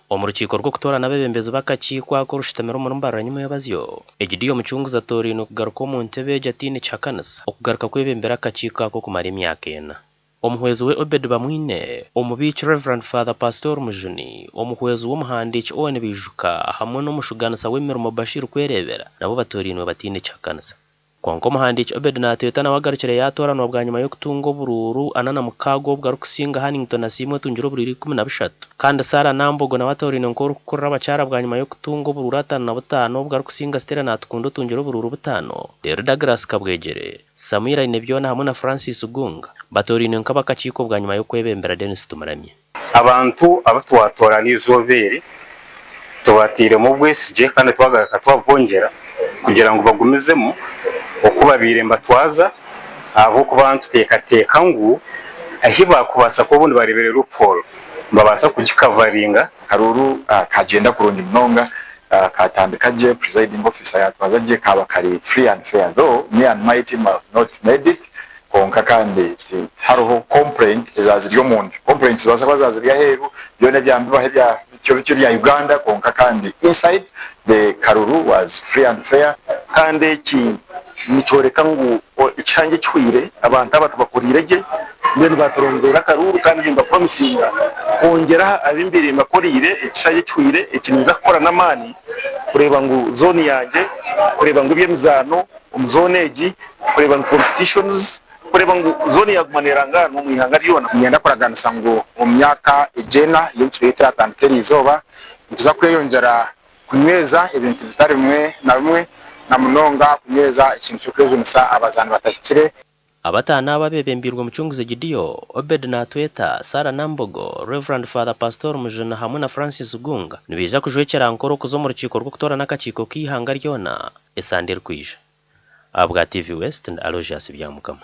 Omu rukiiko rw'okutoorana abeebembezi b'akakiiko ako orushutamire omuri Mbarara nyomwebazyo, Egidiyo Mucunguzi atoorainwe kugaruka omu ntebe egi ataine kihakanisa okugaruka kwebembera akakiiko ako okumara emyaka ena. Omuhwezi we Obed Bamwine, Omubiiki Rev. Father Pastor Mujuni, Omuhwezi w'omuhandiiki Owen Baijuka hamwe n'omushugaanisa w'emirimo Bashir Kwereebera nabo batoorainwe bataine kihakanisa. Kwonka omuhandiiki Obed Natweta nawe agarukire yaatooranwa bwanyima y'okutunga oburuuru 46 obwo arikusinga Hannington Asiimwe otungire oburuuru 13 kandi Sarah Nambogo nawe atoorainwe nk'orikukurira abakyara bwanyima y'okutunga oburuuru 55 obwo arikusinga Stella Natukunda otungire oburuuru butaano reero Douglas Kabwegyere, Samuel Ainebyona hamwe na Francis Gunga batoorainwe nk'ab'akakiiko bwanyima y'okwebembera Denis Tumuramye. Abantu abu twatoorana eizooba eri tubatairemu obwesigye kandi twagaruka twabwongyera kugira ngu bagumizemu oku babaire nibatwaza ahabw'okuba nituteekateeka ngu ahi baakubaasa kuba obundi bareebire loophole nibabaasa kugikavaringa. Akaruuru kagyenda kurungi munonga, katandika gye, presiding officer yatwaza gye, kaaba kari free and fair though me and my team have not made it Kwonka kandi tihariho complaint eza ziri omunda. Complaints nizibaasa kuba za ziri aheeru, byona ebya bibaho ebya bityo bityo ebya Uganda kwonka kandi inside the karuru was free and fair. Kandi eki nikyoreka ngu ekishangye ekihweire abantu aba tubakoriire gye mbwenu baturongoora akaruuru kandi nimbapromisinga kwongyera aha bi mbaire mbakoriire ekishangye ekihweire eki ninza kukora n'amaani kureeba ngu zooni yangye kureeba ngu eby'emizaano omu zooni egi kureeba ngu competitions, kureeba ngu zooni yaaguma neerangaanwa omu ihanga ryona. Niinyenda kuraganisa ngu omu myaka egi ena ei ekiro kiratandika eriizooba, nituza kweyongyera kunyweza ebintu bitari bimwe na bimwe na munonga kunyweza ekintu ky'okwejunisa abazaani batahikire. Abataano abo abeebembeirwe Mucunguzi Egidio, Obed Natweta, Sarah Nambogo, Rev. Father Pastor Mujuna hamwe na Francis Gunga nibaija kujwekyera Ankore okuza omu rukiiko rw'okutoorana akakiiko k'eihanga ryona esande erikwija. Ahabwa TV West ndi Aloysius Byamukama.